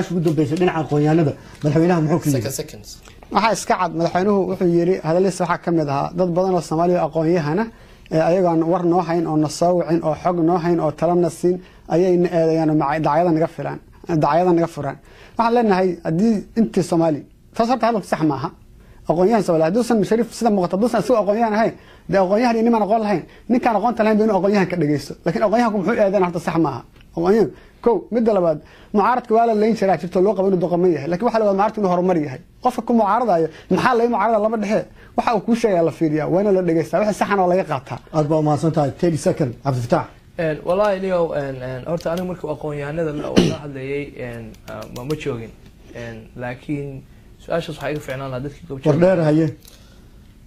Ugu dambeysay dhinaca aqoon-yahanada, madaxweynaha muxuu ka yidhi? Seconds. Waxaa iska cad, madaxweynuhu wuxuu yiri, hadaladiisa waxaa ka mid ahaa dad badan oo Soomaaliya aqoon-yahana ee ayagoon war noo hayn oo na soo wicin oo xog noo hayn oo talana siin ayayna eedeeyaan oo dacyada naga filaan, dacyada naga furaan. Waxaan leenahay haddii intii Soomaali taas, horta hadalku sax maaha. Aqoon-yahan Soomaali hadduusan Shariif sida muuqato, hadduusan isagu aqoon-yahan ahayn, dee aqoon-yahan iyo nimaan aqoon lahayn, ninkaan aqoonta lahayn ba inuu aqoon-yahan ka dhageysto, laakiin aqoon-yahanku muxuu eedeyn? Horta sax maaha aqoon-yahan. Kow, midda labaad, mucaaradka waa la leyn jiraa, jirto loo qabo inuu doqomo yahay, laakiin waxaa la wadaa mucaaradka inuu horumar yahay. Qofka ku mucaaradayo maxaa laga mucaarada lama dhexe, waxa uu kuu sheegaya la fiiriyaa, waa in la dhegeystaa, wixii saxan oo laga qaataa. Aad baa umahadsan tahay. 30 second, Cabdifataax. Wallahi niyow, horta aniga markuu aqoon-yahanada la hadlayay ma joogin, laakiin su-aashaas waxaa iga ficnaan lahaa dadkii goobjooga. Wardheer, haye.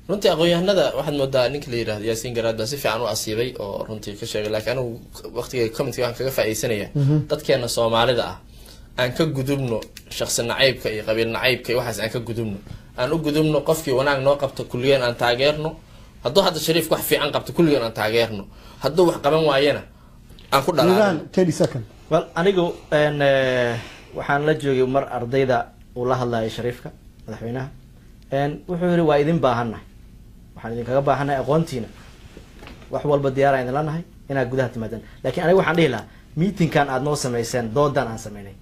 Runtii aqoon-yahanada waxaad moodaa ninka la yidhahdo Yaasiin Garaad baa si fiican u asiibay oo runtii ka sheegay, laakiin anigu waqtiga commentka waxaan kaga faa'iidaysanaya dadkeena Soomaalida ah aan ka gudubno shakhsi nacaybka iyo qabiil nacaybka iyo waxaas, aan ka gudubno, aan u gudubno qofkii wanaag noo qabto kulligeen aan taageerno. Hadduu hadda Shariif wax fiican qabto, kulligeen aan taageerno. Hadduu wax qaban waayana aan ku Liibaan, dhalaano. 30 second. Well, anigu waxaan la joogay mar ardayda uu la hadlayay Shariifka madaxweynaha. Wuxuu yihi waa idin baahannahay, waxaan idinkaga baahannahay aqoontiina, wax walba diyaaraan idinla nahay inaad gudaha timaadaan. Laakiin aniga waxaan dhihi lahaa meetingkan aad noo samayseen, doodan aan sameynay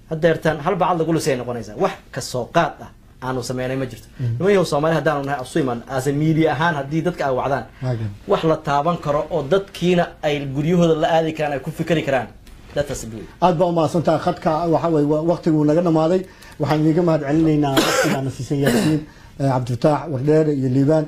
haddeertaan hal bacad lagu lisay noqonaysaa, wax kasoo qaad ah aanu sameynay ma jirto. Niman yahow, Soomaali haddaanu nahay asu iman as a media ahaan, haddii dadka ay wacdaan wax la taaban karo oo dadkiina ay guryahooda la aadi karaan, ay ku fikri karaan, that has to do it. Aad baa umahadsan tahay. Khadka waxa weye waqtiguu naga dhamaaday. Waxaan idinka mahad celinaynaa waqtigaana siisan, Yaasiin, Cabdifataax, Wardheere iyo Liibaan.